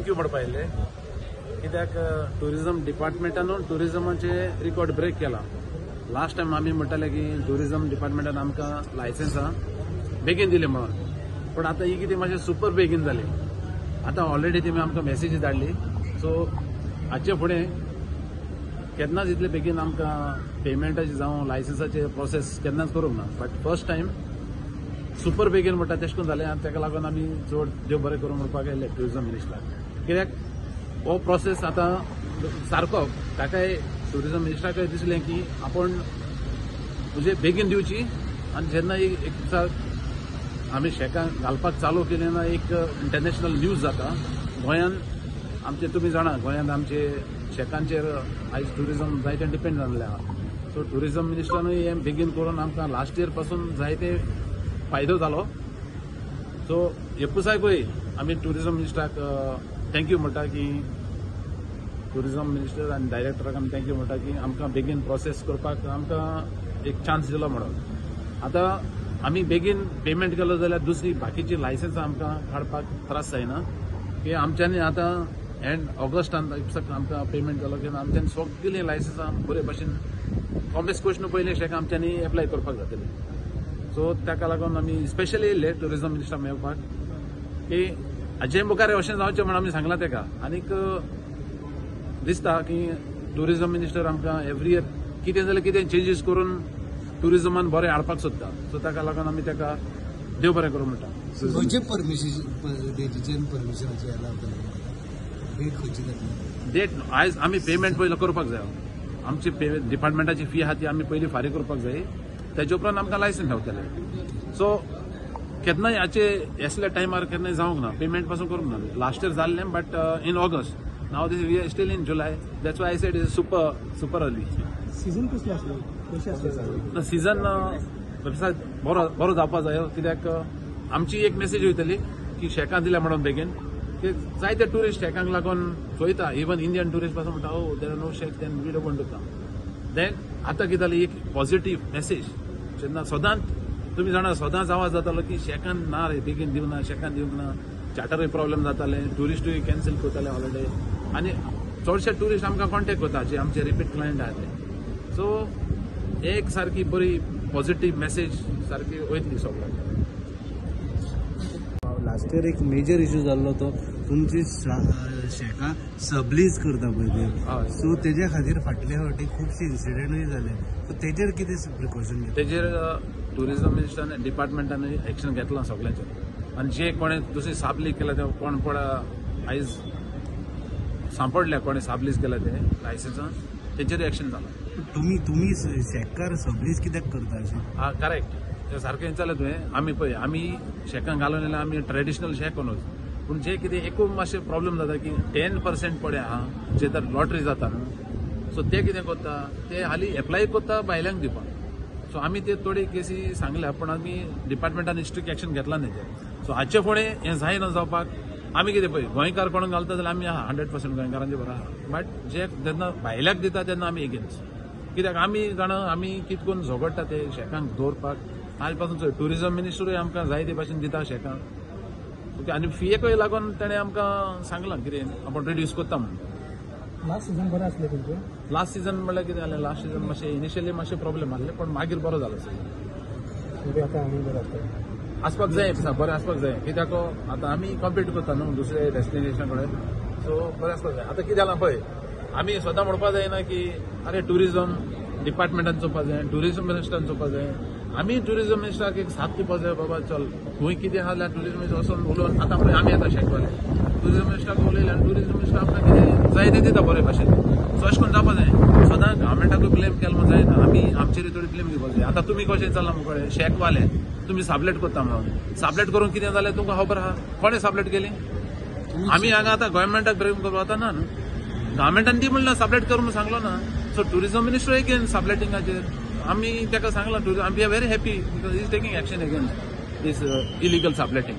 Thank you म्हणपा आयिल्ले कित्याक टुरिझम डिपार्टमेंटान टुरिझमाचे रिकॉर्ड ब्रेक केला. लास्ट टायम आमी म्हणटाले की टुरिझम डिपार्टमेंटान आमकां लायसन्सां बेगीन दिली म्हणून, पूण आतां ही कितें मातशें सुपर बेगीन जाली. आतां ऑलरेडी तेमी आमकां मॅसेज धाडली. सो हाचे फुडें केन्नाच इतले बेगीन आमकां पेमेंटाचे जावं लायसन्साचे प्रोसेस केन्नाच करूंक ना. बट फर्स्ट टायम सुपर बेगीन म्हणटा तेश करून जालें आनी ताका लागून आमी चड देव बरें करूं म्हणपाक आयले टुरिझम मिनिस्टराक. कित्याक हो प्रोसेस आतां सारको ताकाय टुरिझम मिनिस्टराकय दिसलें की आपूण म्हणजे बेगीन दिवची आनी जेन्ना एक दिसा आमी शॅकां घालपाक चालू केलें ना एक इंटरनॅशनल न्यूज जाता गोंयान. आमचे तुमी जाणा गोंयांत आमचे शॅकांचेर आयज टुरिझम जायते डिपेंड जाल्लें आहा. सो टुरिझम मिनिस्टरानूय हें बेगीन करून आमकां लास्ट इयर पासून जायते फायदो जालो. सो एपुसाकूय आमी टुरिझम मिनिस्टराक thank you म्हणटा की टुरिझम मिनिस्टर आनी डायरेक्टराक आमी thank you म्हणटा की आमकां बेगीन प्रोसेस करपाक आमकां एक चान्स दिलो म्हणून. आतां आमी बेगीन पेमेंट केलो जाल्यार दुसरी बाकीची लायसन्सां आमकां काडपाक त्रास जायना की आमच्यांनी आतां एंड ऑगस्टान आमकां पेमेंट जालो की आमच्यांनी सगळीं लायसन्सां बरे भशेन कॉमेस क्वेश्चन पयलीं शेक आमच्यांनी एप्लाय करपाक जातलें. सो ताका लागून आमी स्पेशली येयल्ले टुरिझम मिनिस्टर मेळपाक की हाजे मुखार अशें जावचें म्हूण आमी सांगलां ताका. आनीक दिसता की टुरिझम मिनिस्टर आमकां एवरी इयर कितें जाल्यार कितें चेंजीस करून टुरिझमान बरें हाडपाक सोदता. सो ताका लागून आमी ताका देव बरें करूं म्हणटा. खंयचे परमिशन डेटीचेर परमिशनाचे डेट खंयची डेट आयज आमी पेमेंट पयलो करपाक जाय. आमची डिपार्टमेंटाची फी आहा ती आमी पयलीं फारीक करपाक जाय, तेजे उपरांत आमकां लायसन्स मेवतलें. सो केन्नाय हाचे असल्या टायमार केन्नाय जावंक ना, पेमेंट पासून करूंक ना. लास्ट इयर जाल्लें but in August, now this we are still in July, that's why I said is super super early. Season कसलें आसलें कशें आसलें? सिजन बरो बरो जावपा जाय कित्याक आमची एक मेसेज वयतली की शॅकां दिल्या म्हणून बेगीन की जायते ट्युरिस्ट शॅकांक लागून चोयता. इवन इंडियन ट्युरिस्ट पासून म्हणटा oh there are no shack then we don't want to come. Then आतां कितें जालें एक पॉझिटीव मेसेज जेन्ना सदांच तुमी जाणा सदांच आवाज जातालो की शॅकान ना रे बेगीन दिवंक ना, शॅकान दिवंक ना, चार्टरूय प्रॉब्लेम जाताले, ट्युरिस्टूय कॅन्सल करताले हॉलिडे आनी चडशे ट्युरिस्ट आमकां कॉन्टेक्ट करता जे आमचे रिपीट क्लायंट आहा ते. सो एक सारकी बरी पॉझिटीव मेसेज सारकी वयतली सगळ्यांक. लास्ट इयर एक मेजर इश्यू जाल्लो तो तुमची शॅकां सबलीज करता पळय ते, सो तेज्या खातीर फाटल्या फावटी खुबशे इन्सिडेंटूय जाले. सो तेजेर कितें प्रिकॉशन घेतलें? तेजेर टुरिझम मिनिस्टरान डिपार्टमेंटान एक्शन घेतलां सगळ्यांचेर आनी जे कोणें दुसरी साबली केल्या ते कोण पळ आयज सांपडल्या कोणें साबलीज केल्या ते लायसन्सां तेचेर एक्शन जालां. तुमी तुमी शॅकार सबलीज कित्याक करता अशें? हा करेक्ट, तें सारकें विचारलें तुवें. आमी पळय आमी शॅकां घालून येयल्या, आमी ट्रेडिशनल शॅक करूच, पूण जे कितें एकूच मातशें प्रॉब्लम जाता की 10% पळय आहा जे तर लॉटरी जाता न्हू, सो ते कितें करता ते हालीं एप्लाय करता भायल्यांक दिवपाक. सो आमी ते थोडी केसी सांगल्या पूण आमी डिपार्टमेंटान स्ट्रिक्ट एक्शन घेतला न्ही तें. सो हाचे फुडें हें जायना जावपाक आमी कितें पळय गोंयकार कोणून घालता जाल्यार आमी आहा 100% गोंयकारांचे बरें आहा, बट जे जेन्ना भायल्याक दिता तेन्ना आमी एगेन्स्ट. कित्याक आमी जाणा आमी कितें करून झगडटा ते शॅकांक दवरपाक. आयज पासून टुरिझम मिनिस्टरूय आमकां जाय ते भाशेन दिता शॅकां. ओके, आनी फियेकूय लागून ताणें आमकां सांगलां कितें आपूण रिड्यूस करता म्हणून. लास्ट सिजन बरें आसलें तुमचें? लास्ट सिजन म्हणल्यार कितें जालें, लास्ट सिजन मातशें इनिशियली मातशें प्रॉब्लेम आसले पूण मागीर बरो जालो सिजन. आतां आनी बरें आसता आसपाक जाय, बरें आसपाक जाय कित्याक आतां आमी कॉम्पीट करता न्हू दुसरे डेस्टिनेशन कडेन, सो बरें आसपाक जाय. आतां कितें जालां पळय आमी सदां म्हणपाक जायना की अरे टुरिझम डिपार्टमेंटान चोवपाक जाय, टुरिझम मिनिस्टरान चोवपाक जाय. आमी टुरिझम मिनिस्टराक एक साथ दिवपाक जाय, बाबा चल खंय कितें आहा जाल्यार टुरिझम मिनिस्टर वचून उलोवन. आतां पळय आमी आतां शेकवाले टुरिझम मिनिस्टराक उलयले आनी टुरिझम मिनिस्टर आमकां कितें जाय तें दिता बरे भाशेन. सो अशें करून जावपाक जाय, सदां गव्हर्मेंटाकूय ब्लेम केलो म्हूण जायना, आमी आमचेर थोडी ब्लेम दिवपाक जाय. आतां तुमी कशें चल्लां मुखार शेकवाले तुमी साबलेट करता म्हणून, साबलेट करून कितें जालें तुमकां खबर आहा? कोणें साबलेट केली? आमी हांगा आतां गव्हर्मेंटाक ब्लेम करपाक वता ना न्हू, गव्हर्मेंटान ती म्हणलें साबलेट कर म्हणून सांगलो ना. सो टुरिझम मिनिस्टर एगेन साबलेटिंगाचेर आमी ताका सांगलां, we are very happy because he is taking action against this illegal subletting.